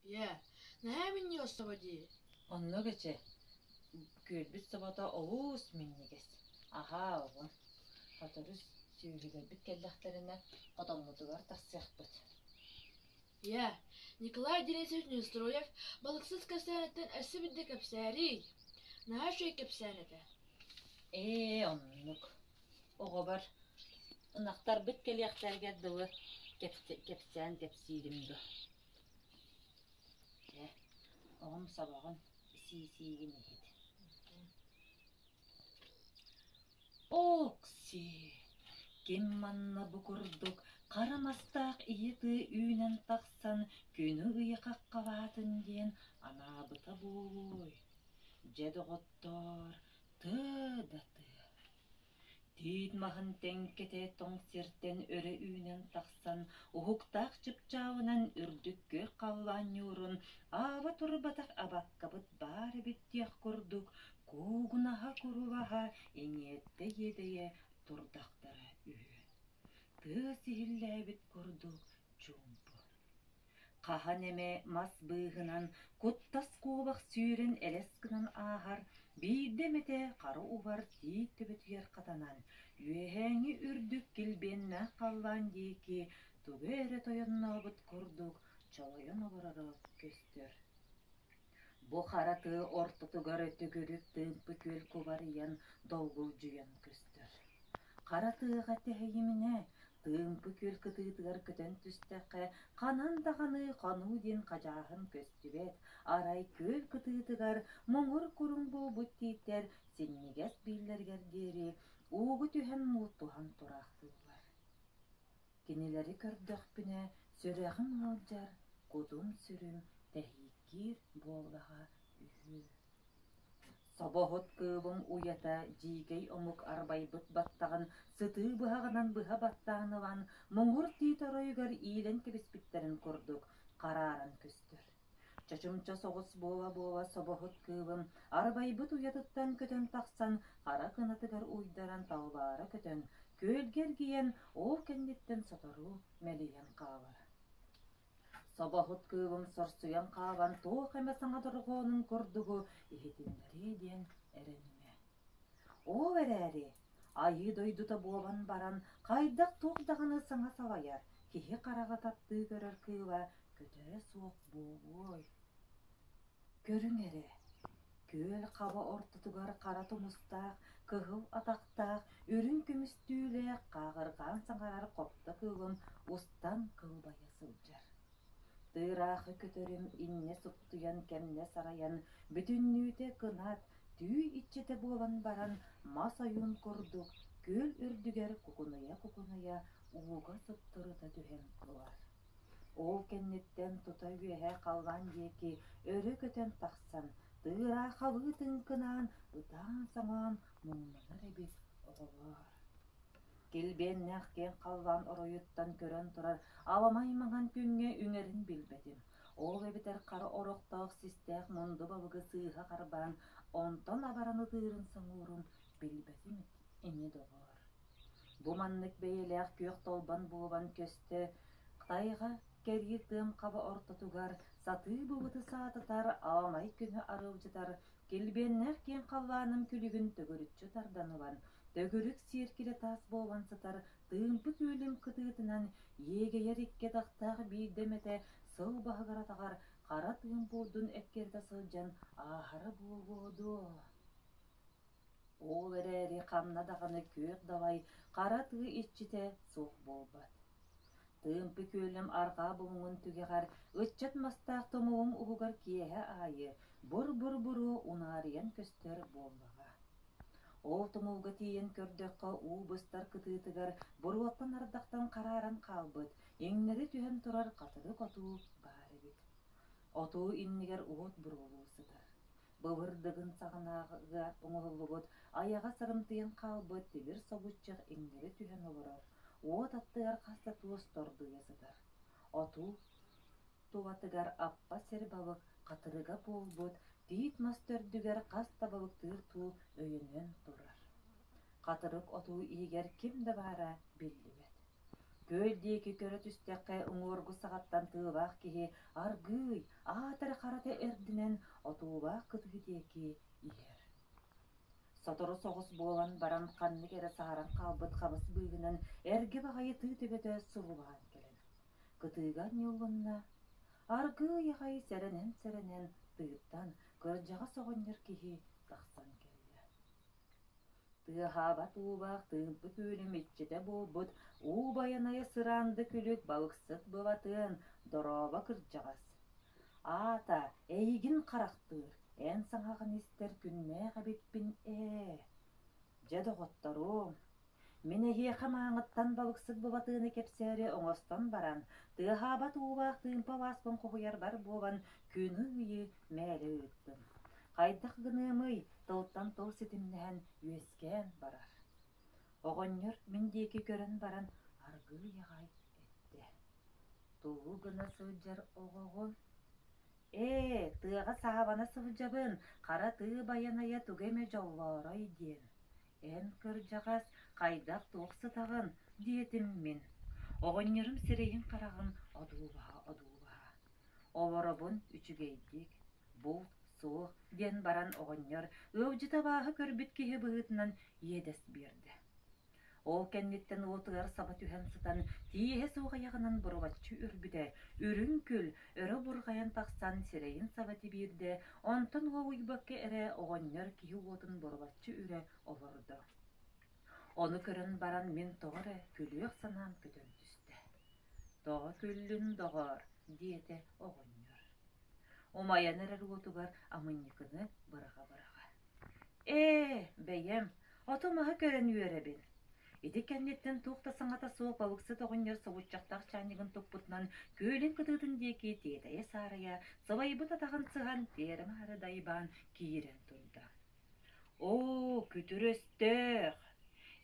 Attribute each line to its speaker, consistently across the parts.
Speaker 1: Ийээ, наһаа минньигэс собо дии.
Speaker 2: Оннук эчи, күөлбүт собото олус минньигэс. Аһаа оҕом, сотору сүөһүлэрбит кэллэхтэринэ хотоммутугар тахсыахпыт.
Speaker 1: Ийээ, Николай Денисович Неустроев балыксыт кэпсээниттэн өссө биирдэ кэпсээриий. Наһаа үчүгэй кэпсээн этэ.
Speaker 2: Ээ, оннук. Оҕобор ынахтарбыт кэлиэхтэригэр дылы кэпсээн кэпсиирим дуо? Чэ, оҕом собоҕун сии-сиигин иһит. Ок-сиэ, ким манна бу курдук хара мастаах ийэ тыы үүнэн тахсан күнү-ыйы хаххалаатын диэн анаабыта буолуой? Дьэ, доҕоттоор, тыа да тыа. Тиит маһын тэҥкэтэ тоҥ сиртэн өрө үүнэн тахсан, уһуктаах чыпчаалынан үрдүк күөх халлаан ньуурун аава турбатах абаккабыт баар эбит диэх курдук куугунаһа-курулаһа иҥиэттэ-иэдэйэ турдахтара үһү. Тыас иһиллээбит курдук чуумпу. Хаһан эмэ мас быыһынан куттас куобах сүүрэн элэс гынан ааһар, биирдэ эмэтэ хара убар тиит төбөтүгэр хатанан, үөһээҥҥи үрдүк килбиэннээх халлаан диэки тугу эрэ тойоннообут курдук чолойон олороро көстөр. Бу хара тыа ортотугар төгүрүк тыымпы күөл кубарыйан долгулдьуйан көстөр. Хара тыаҕа тэһийиминэ, тыымпы күөл кытыытыгар көтөн түстэххэ, ханан даҕаны хонуу диэн хадьааһын көстүбэт, арай күөл кытыытыгар муҥур куруҥ буолбут тииттэр синньигэс бииллэригэр диэри уугу түһэн муутуһан тураахтыыллар. Кинилэри көрдөхпүнэ, сүрэҕим ыалдьар, кутум-сүрүм тэһииккиир буоллаҕа үһү. Собоһут кыылым уйата дьиикэй омук арбайбыт баттаҕын сытыы быһаҕынан быһа баттаан ылан, муҥур тиит оройугар иилэн кэбиспиттэрин курдук харааран көстөр. Чочумча соҕус буола-буола собоһут кыылым арбайбыт уйатыттан көтөн тахсан, хара кынатыгар уйдаран талбаара көтөн, күөлгэ эргийэн, ол кэнниттэн сотору мэлийэн хаалар. Собоһут кыылым сорсуйан хаалан туох эмэ саҥа дорҕоонун курдугу иһитиннэриэ диэн эрэнимэ. Ол эрээри, айыы дойдута буолан баран, хайдах туох даҕаны саҥа салайар, киһи хараҕа таптыы көрөр кыыла көтөрө суох буолуой? Көрүҥ эрэ, күөл хаба ортотугар хара тумустаах, кыһыл атахтаах, үрүҥ көмүс түүлээх, хааҕырҕаан саҥарар хопто кыылын устан кылбайа сылдьар. Тыыраахы көтөрүм иннэ суптуйан кэмнэ сарайан, бүтүннүүтэ кынат, түү иччитэ буолан баран, мас ойуун курдук күөл үрдүгэр кукунуйа-кукунуйа ууга суптурута түһэн ылар. Ол кэнниттэн тута үөһэ халлаан диэки өрө көтөн тахсан, тыыраахалыы тыҥкынаан, ытаан-соҥоон муҥнанар эбит оҕолоор. Килбиэннээх киэҥ халлаан оройуттан көрөн турар аламай маҥан күҥҥэ үҥэрин билбэтим. Ол эбэтэр хара орохтоох систээх мунду балыгы сыыһа харбаан, онтон абаран ытыырын соҥуурун билбэтим ини доҕоор. Бу маннык бэйэлээх күөх толбон буолан көстө, тайҕа кэрии тыам хаба ортотугар сатыы былыты саататар, аламай күнү арылдьытар килбиэннээх киэҥ халлааным күлүгүн төгүрүччү тардан ылан, төгүрүк сиэркилэ таас буолан сытар тыымпы күөлүм кытыытынан иэгэйэр икки атахтаах биирдэ эмэтэ сыл баһыгар-атаҕар хара тыым буурдун эккирэтэ сылдьан ааһара буолуо дуо? Ол эрээри ханна даҕаны күөх далай хара тыы иччитэ суох буолбат. Тыымпы күөлүм арҕаа булуҥун түгэҕэр ыччат мастаах тумулум уһугар киэһэ аайы бур-бур-буруо унаарыйан көстөр буоллаҕа. Ол тумулга тиийэн көрдөххө уу быстар кытыытыгар буруоттан ардахтан харааран хаалбыт, иҥнэри түһэн турар хатырык отуу баар эбит. Отуу иннигэр уот буруолуу сытар. Былыр Дыгын саҕанааҕыга оҥоһуллубут айаҕа сарымтыйан хаалбыт тимир собуччах иҥнэри түһэн олорор, уот аттыгар хас да туос тордуйа сытар. Отуу тулатыгар аппа сир балык хатырыга буолбут тиит мас төрдүгэр хас да балыктыыр туу өйөнөн турар. Хатырык отуу иһигэр ким да баара биллибэт. Күөл диэки көрө түстэххэ уҥуоргу саҕаттан тыылаах киһи аргыый, аат эрэ харата эрдинэн отуулаах кытыы диэки иһэр. Сотору соҕус буолан баран ханнык эрэ саһаран хаалбыт хабыс быыһынан эргэ баҕайы тыы төбөтө сулулаан кэлэн, кытыыга анньыллынна, аргыый аҕай сэрэнэн-сэрэнэн тыыттан кырдьаҕас оҕонньор киһи тахсан кэллэ. Тыаһаабат уулаах тыымпы күөлүм иччитэ буолбут уу байанайа сыраанды күлүк балыксыт былатыан, дорообо кырдьаҕас. Аата, эйигин харахтыыр, эн саҥаҕын истэр күннээх эбиппин ээ. Дьэ, доҕотторуом, мин эһиэхэ мааҥыттан балыксыт былатыаны кэпсээри оҥостон баран, тыаһаабат уулаах тыымпы алааспын хоһуйарбар буолан күнү-ыйы мээлэ ыыттым. Хайдах гыныамый, тылтан тыл ситимнэһэн үөскээн барар. Оҕонньор мин диэки көрөн баран аргыый аҕай эттэ: «Тугу гына сылдьар оҕоҕун?» «Ээ, тыаҕа саабана сылдьабын, хара тыы байанайа тугу эмэ дьоллоорой» диэн. «Эн, кырдьаҕас, хайдах-туох сытаҕын?» диэтим мин. Оҕонньорум сирэйин-хараҕын одуулаһа-одуулаһа: «Олоробун үчүгэйдик, булт суох» диэн баран оҕонньор ыалдьыт абааһы көрбүт киһи быһыытынан иэдэс биэрдэ. Ол кэнниттэн уотугар саба түһэн сытан, тииһэ суох айаҕынан бурулаччы үрбүтэ, үрүҥ күл өрө бурҕайан тахсан сирэйин саба тибиирдэ, онтон уолуйбакка эрэ оҕонньор киһи уотун бурулаччы үрэ олордо. Ону көрөн баран мин тоҕо эрэ күлүөх санаам көтөн түстэ. «Тоҕо күллүн, доҕоор?» диэтэ оҕонньор. Умайан эрэр уотугар амынньыкыны быраҕа-быраҕа. «Ээ, бэйэм, оту-маһы көрөн үөрэбин». Ити кэнниттэн туох да саҥата суох балыксыт оҕонньор собуччахтаах чаанньыгын туппутунан күөлүн кытыытын диэки тиэтэйэ-саарайа, сылайбыт атаҕын сыһан тиэрэ-маары дайбаан киирэн турда. Оо, күтүр өстөөх!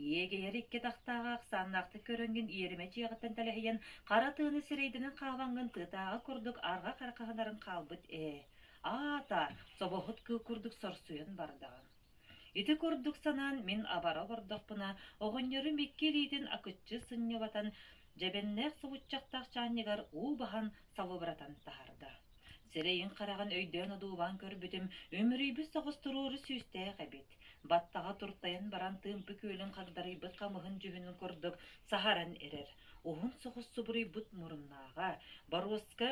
Speaker 2: Иэгэйэр икки атахтааҕы ахсааннаахтык көрөҥҥүн иэримэ дьиэҕиттэн тэлэһийэн, хара тыаны сирэйдэнэн хаалаҥҥын тыатааҕы курдук арҕах эрэ хаһынарын хаалбыт ээ. Аата, собоһут кыыл курдук сорсуйан бардаҕыҥ. Ити курдук санаан мин абара олордохпуна, оҕонньорум икки илиитин акыччы сынньылатан, дьэбэннээх собуччахтаах чаанньыгар уу баһан салыбыратан таһаарда. Сирэйин-хараҕын өйдөөн одуулаан көрбүтүм, үмүрүйбүт соҕус туруору сүүстээх эбит. Баттаҕа туртайан баран тыымпы күөлүн хагдарыйбыт хамыһын дьүһүнүн курдук саһаран эрэр. Уһун соҕус субуруйбут муруннааҕа, боруоска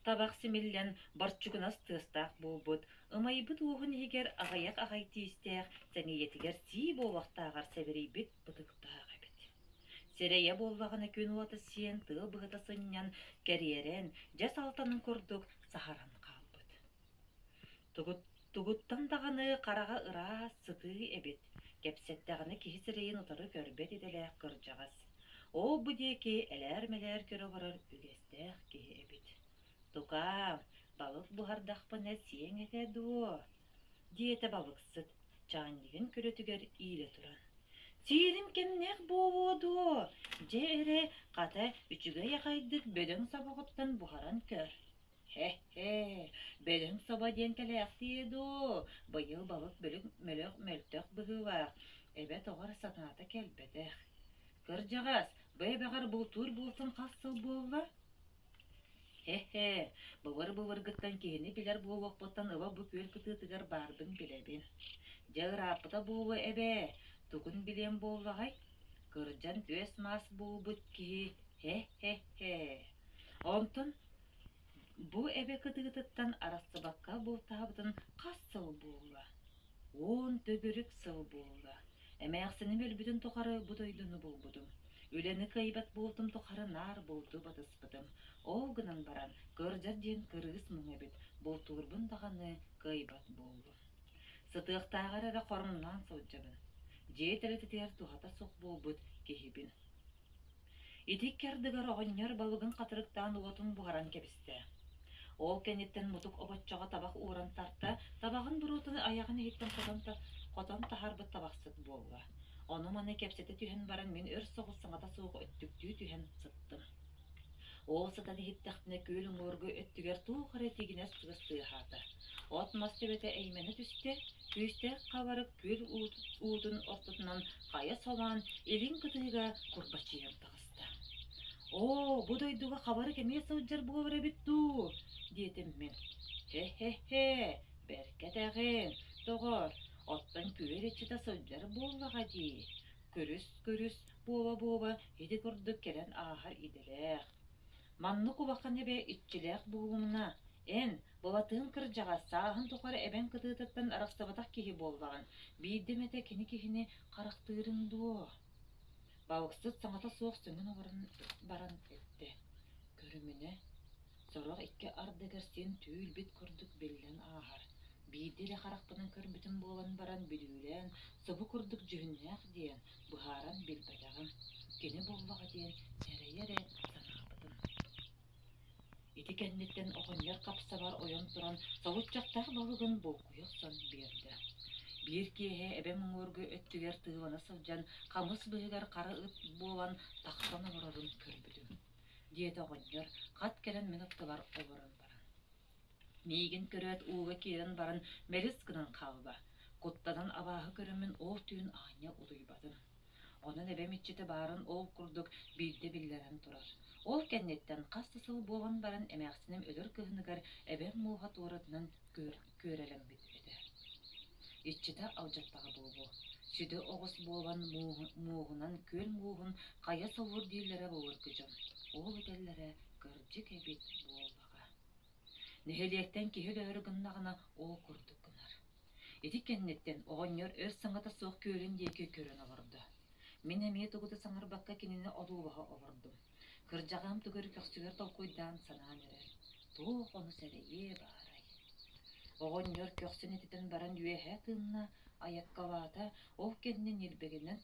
Speaker 2: табах симиллэн борчугунас тыастаах буолбут, ымайбыт уоһун иһигэр аҕыйах аҕай тиистээх сэҥийэтигэр сии буолуохтааҕар сэбирийбит бытыктаах эбит. Сирэйэ буоллаҕына күн уота сиэн, тыал быһыта сынньан, кэриэрэн, дьэс алтанын курдук саһаран хаалбыт. Тугуттан даҕаны хараҕа ыраас, сытыы эбит, кэпсэттэҕинэ киһи сирэйин утары көрбөт идэлээх кырдьаҕас. Ол-бу диэки элээр-мэлээр көрө олорор үгэстээх киһи эбит. «Тукаам, балык буһардахпына сиэҥ этэ дуо?» диэтэ балыксыт, чаанньыгын күрүөтүгэр иилэ туран. «Сиирим кэмнээх буолуо дуо? Дьэ эрэ, хата, үчүгэй аҕайдык бөдөҥ собоҕуттан буһаран көр» Һэ-һэ, бөдөҥ собо диэн кэлээхтиэ дуо, быйыл балык бөлүк мөлөх мөлтөх быһыылаах, эбэ тоҕо эрэ санаата кэлбэтэх. Кырдьаҕас, бу эбэҕэр бултуур буолсан хас сыл буолла? Һэ-һэ, былыр-былыргыттан киһини билэр буолуохпуттан ыла бу күөл кытыытыгар баарбын билэбин. Дьэ ырааппыта буолуо эбээ, тугун билиэм буоллаҕай? Кырдьан түөс-маас буолбут киһи һэ-һэ-һэ. Онтон Бу эбэ кытыытыттан арахсыбакка бултаабытын хас сыл буолла? Уон төгүрүк сыл буолла. Эмээхсиним өлбүтүн тухары бу дойдуну булбутум. Үлэни кыайбат буолтум тухары наар булду батыспытым. Ол гынан баран, кырдьар диэн кырыыс муҥ эбит, бултуурбун даҕаны кыайбат буоллум. Сытыахтааҕар эрэ хоромноон сылдьабын. Дьиэ тэрилтэтигэр туһата суох буолбут киһибин. Ити икки ардыгар оҕонньор балыгын хатырыктаан уотун буһаран кэбистэ. Ол кэнниттэн мутук обоччоҕо табах ууран тарта, табаҕын буруотун айаҕын иһиттэн хотон таһаарбыт табахсыт буолла. Ону-маны кэпсэтэ түһэн баран мин өр соҕус саҥата суох өттүктүү түһэн сыттым. Ол сытан иһиттэхпинэ күөл уҥуоргу өттүгэр туох эрэ тигинэс тыас тыаһаата. От-мас төбөтө эймэнэ түстэ, күүстээх хабарык күөл уутун ортотунан хайа солоон илин кытыыга курбачыйан таҕыста. Оо, бу дойдуга хабарык эмиэ сылдьар буолар эбит дуу, диэтим мин. Һэ-һэ-һэ, бэркэ этэҕин, доҕор, оттон күөл иччитэ сылдьар буоллаҕа дии. Күрүс-күрүс буола-буола ити курдук кэлэн ааһар идэлээх. Маннык улахан эбэ иччилээх буолумуна, эн, Былатыан кырдьаҕас, сааһын тухары эбэҥ кытыытыттан арахсыбатах киһи буоллаҕын, биирдэ эмэтэ кини киһини харахтыырыҥ дуо? Балыксыт саҥата суох сөҥөн олорон баран эттэ: «Көрүмүнэ, сорох икки ардыгар син түүл-бит курдук биллэн ааһар. Биирдэ эрэ харахпынан көрбүтүм буолан баран бүлүүлээн, субу курдук дьүһүннээх диэн быһааран билбэтэҕим. Кини буоллаҕа диэн сэрэйэ эрэ санаабытым». Ити кэнниттэн оҕонньор хапсабар ойон туран солуччахтаах балыгын булкуйа охсон биэрдэ. Биир киэһэ эбэм уҥуоргу өттүгэр тыылана сылдьан хамыс быыһыгар хара ыт буолан тахсан олорорун көрбүтүм, диэтэ оҕонньор хат кэлэн мин аттыбар олорон баран. Миигин көрөөт ууга киирэн баран мэлис гынан хаалла. Куттанан абааһы көрөммүн ол түүн аанньа утуйбатым. Онон эбэм иччитэ баарын ол курдук биирдэ биллэрэн турар. Ол кэнниттэн хас да сыл буолан баран эмээхсиним өлөр кыһыныгар эбэм мууһа туоратынан күөрэлэммит этэ. Иччитэ алдьаттаҕа буолуо. Сүдү оҕус буолан мууһунан күөл мууһун хайа солуур дииллэрэ былыргы дьон. Ол этэллэрэ кырдьык эбит буоллаҕа. Нэһилиэктэн киһи өлөөрү гыннаҕына ол курдук гынар. Ити кэнниттэн оҕонньор өр саҥата суох күөлүн диэки көрөн олордо. Мин эмиэ тугу да саҥарбакка кинини одуулаһа олордум. Кырдьаҕаһым тугу эрэ көхсүгэр толкуйдаан санаан эрэр. Туох ону сэрэйиэ баарай? Оҕонньор көхсүн этитэн баран үөһэ тыынна, айаккалаата, ол кэннэ ньилбэгинэн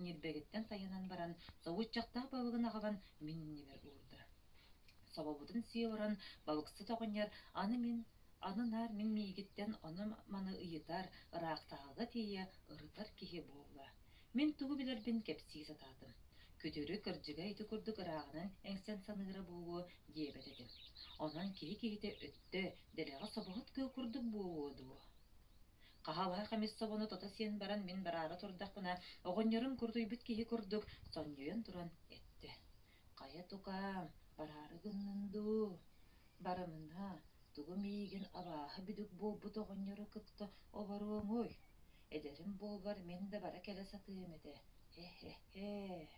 Speaker 2: ньилбэгиттэн тайанан баран соһуччахтаах балыгын аҕалан мин иннибэр уурда. Собобутун сии олорон балыксыт оҕонньор аны мин аны наар мин миигиттэн ону-маны ыйытар, ыраахтааҕыга тиийэ ырытар киһи буолла. Мин тугу билэрбин кэпсии сатаатым. Күтүрү кырдьыга ити курдук ырааҕынан эҥсэн саныыра буолуо диэбэт этим. Онон киһи киһитэ өттө, дэлэҕэ собоһут кыыл курдук буолуо дуо? Хаһалаах эмис собону тото сиэн баран мин бараары турдахпына, оҕонньорум курутуйбут киһи курдук сонньуйан туран эттэ: «Хайа тукаам, бараары гыннын дуу? Барымына, тугу миигин абааһы бүдүк буолбут оҕонньору кытта олоруоҥуй? Эдэрим буоллар мин да бара-кэлэ сатыам этэ, һэ-һэ-һэ,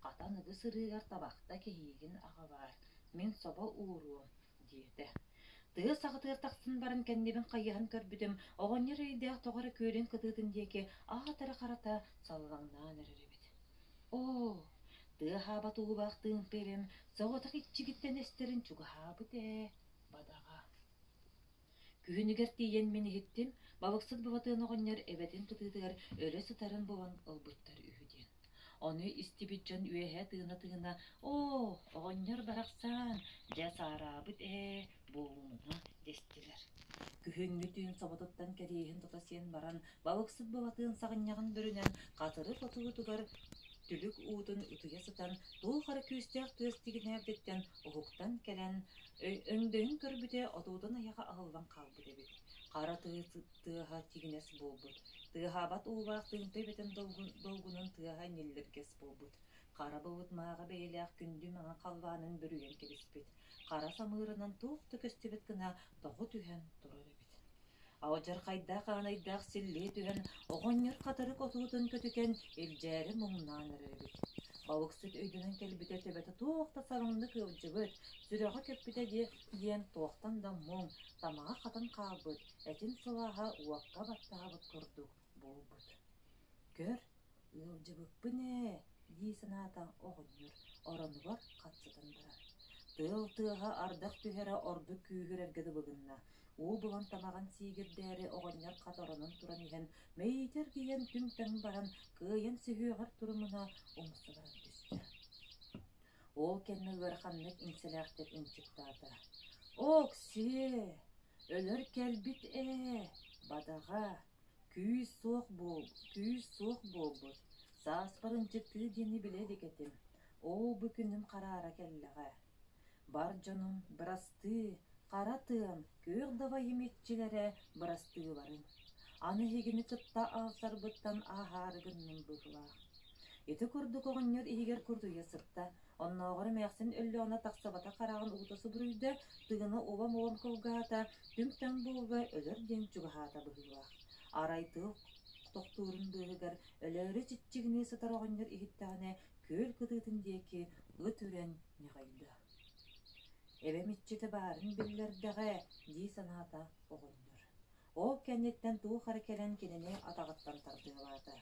Speaker 2: хата аныгы сырыыгар табахта кэһиигин аҕалаар, мин собо ууруом» диэтэ. Тыа саҕатыгар тахсан баран кэннибин хайыһан көрбүтүм, оҕонньор эрэйдээх тоҕо эрэ күөлүн кытыытын диэки аат эрэ харата саллаҥнаан эрэр эбит. Оо, тыа хаабат уулаах тыымпы эбэм соҕотох иччигиттэн эстэрин чугаһаабыт ээ, бадаҕа. Күһүнүгэр тиийэн мин иһиттим, балыксыт Былатыан оҕонньор эбэтин кытыытыгар өлө сытарын булан ылбыттар үһү диэн. Ону истибит дьон үөһэ тыына-тыына «Оо, оҕонньор барахсан, дьэ саараабыт ээ, буолумуна» дэстилэр. Күһүҥҥү түүн соботуттан кэриэһин тута сиэн баран, балыксыт Былатыан саҕынньаҕын бүрүнэн хатырык отуутугар түлүк уутун утуйа сытан, туох эрэ күүстээх тыас тигинээбититтэн уһуктан кэлэн, өҥдөйөн көрбүтэ отуутун айаҕа аһыллан хаалбыт эбит. Хара тыаһа тигинэс буолбут, тыаһаабат уулаах тыымпы эбэтин долгунун тыаһа ньиллиргэс буолбут. Хара былыт мааҕа бэйэлээх күндү маҥан халлаанын бүрүйэн кэбиспит. Хара самыырынан туох да көстүбэт гына тоҕу түһэн турар эбит. Алдьархайдаах аанайдаах силлиэ түһэн, оҕонньор хатырык отуутун көтүтэн, илдьээри муҥнаан эрэр эбит. Балыксыт өйдөнөн кэлбитэ төбөтө туох да сарыҥнык ыалдьыбыт, сүрэҕэ көппүтэ диэн туохтан да муҥ, тамаҕа хатан хаалбыт, этин сылааһа уокка баттаабыт курдук буолбут. Көр, «Ыалдьыбыппын ээ» дии санаата оҕонньор, оронугар хат сытан баран. Тыал тыаһа ардах түһэрэ ордук күүһүрэргэ дылы гынна. Уу булан тамаҕын сиигирдээри оҕонньор хат оронон туран иһэн, мэйиитэ эргийэн түҥ-таҥ баран, кыайан сүһүөҕэр турумуна умса баран түстэ. Ол кэннэ ыараханнык иҥсэлээхтик ынчыктаата: «Ок-сиэ, өлөр кэлбит ээ, бадаҕа, Күүс суох буол, күүс суох буолбут, сааспар ынчыктыы диэни билэ илик этим, оо бу күнүм хараара кэллэҕэ. Бар дьонум, бырастыы, хара тыам, күөх дабайым иччилэрэ бырастыыларыҥ. Аны эһигини кытта аалсарбыттан ааһаары гынным быһыылаах. Ити курдук оҕонньор иһигэр курутуйа сытта. Оннооҕор эмээхсин өллөҕүнэ тахсыбатах хараҕын уута субуруйда, тыына улам-улам кылгаата, түҥ-таҥ буолла, өлөр диэн чугаһаата быһыылаах. Арай тыал тохтуурун быыһыгар өлөөрү чиччигинии сытар оҕонньор иһиттэҕинэ, күөл кытыытын диэки ыт үрэн ньаҕыйда. Эбэм иччитэ баарын биллэрдэҕэ дии санаата оҕонньор. Ол кэнниттэн туох эрэ кэлэн кинини атаҕыттан тардыалаата.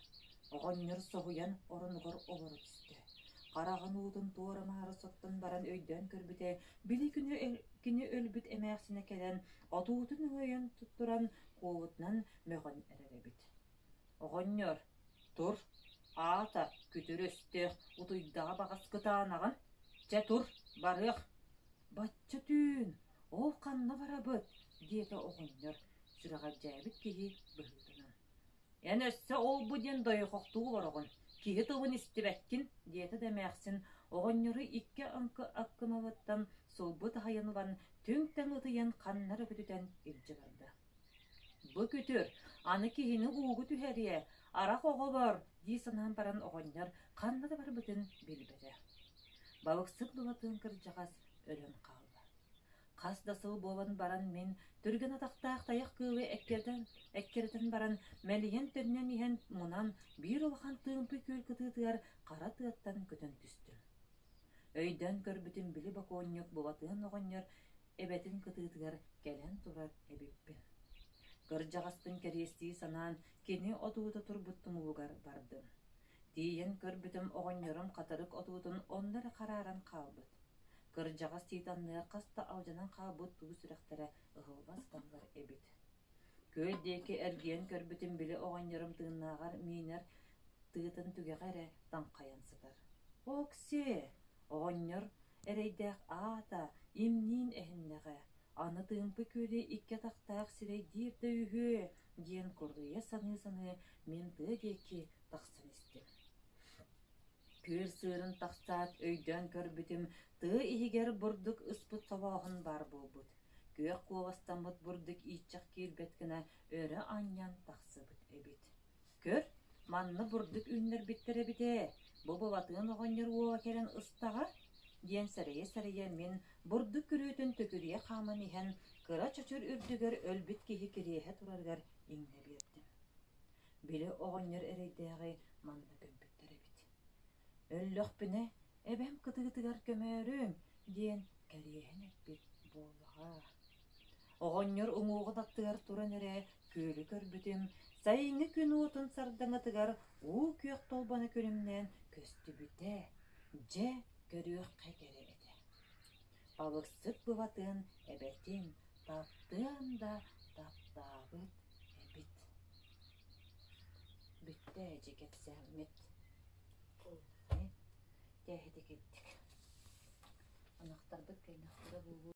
Speaker 2: Оҕонньор соһуйан оронугар олоро түстэ. Хараҕын уутун туора-маары соттон баран өйдөөн көрбүтэ, били күнү кини өлбүт эмээхсинэ кэлэн, отуутун өҥөйөн туттаран куолутунан мөҕөн эрэр эбит. Оҕонньор, тур, аата күтүр өстөөх утуйдаҕа баҕас кытаанаҕын, чэ тур, барыах. Бачча түүн, ол ханна барабыт? диэтэ оҕонньор, сүрэҕэлдьээбит киһи быһыытынан. Эн өссө ол-бу диэн дойҕохтуу олороҕун, киһи тылын истибэккин, диэтэ да эмээхсин оҕонньору икки аҥкы аккымалыттан сулбу таһыйан ылан, түҥ-таҥ ытыйан ханна эрэ көтүтэн илдьэ барда. Бу күтүр, аны киһини уугу түһэриэ, арах оҕолор, дии санаан баран оҕонньор ханна да барбытын билбэтэ. Балыксыт Былатыан кырдьаҕас өлөн хаалла. Хас да сыл буолан баран мин түргэн атахтаах тайах кыылы эккирэтэн, эккирэтэн баран мэлийэн төннөн иһэн мунан биир улахан тыымпы күөл кытыытыгар хара тыаттан көтөн түстүм. Өйдөөн көрбүтүм били бокуонньук Былатыан оҕонньор эбэтин кытыытыгар кэлэн турар эбиппин. Кырдьаҕаспын кэриэстии санаан кини отуута турбут тумулугар бардым. Тиийэн көрбүтүм оҕонньорум хатырык отуутун онно эрэ харааран хаалбыт. Кырдьаҕас тиит анныгар хас да алдьанан хаалбыт туу сүрэхтэрэ ыһылла сыталлар эбит. Күөл диэки эргийэн көрбүтүм били оҕонньорум тыыннааҕар миинэр тыытын түгэҕэ эрэ таҥхайан сытар. Окси! Оҕонньор эрэйдээх аата имниин эһиннэҕэ, аны Тыымпы күөлү икки атахтаах сирэйдиир да үһү диэн курдуйа саныы-саныы мин тыа диэки тахсан истим. Күөл сыырын тахсаат өйдөөн көрбүтүм, тыа иһигэр бурдук ыспыт солооһун баар буолбут. Күөх куоластаммыт бурдук ииччэх киирбэт гына өрө анньан тахсыбыт эбит. Көр, манна бурдук үүннэрбиттэр эбит ээ, бу Былатыан оҕонньор уола кэлэн ыстаҕа, диэн сэрэйэ-сэрэйэ мин бурдук күрүөтүн төкүрүйэ хааман иһэн кыра чочур үрдүгэр өлбүт киһи кириэһэ турарыгар иҥнэ биэрдим. Били оҕонньор эрэйдээҕи манна көмпүттэр эбит. Өллөхпүнэ эбэм кытыытыгар көмөөрүҥ диэн кэриэһин эппит буоллаҕа. Оҕонньор уҥуоҕун аттыгар туран эрэ күөлү көрбүтүм, сайыҥҥы күн уотун сардаҥатыгар уу күөх толбоно күлүмнээн көстүбүтэ, дьэ көрүөххэ кэрэ этэ. Балыксыт быбатыан эбэтин таптыан да таптаабыт эбит. Бүттэ эдьи кэпсээммит. Тээһитик иттик. Ынахтарбыт кэллэхтэрэ буолуо.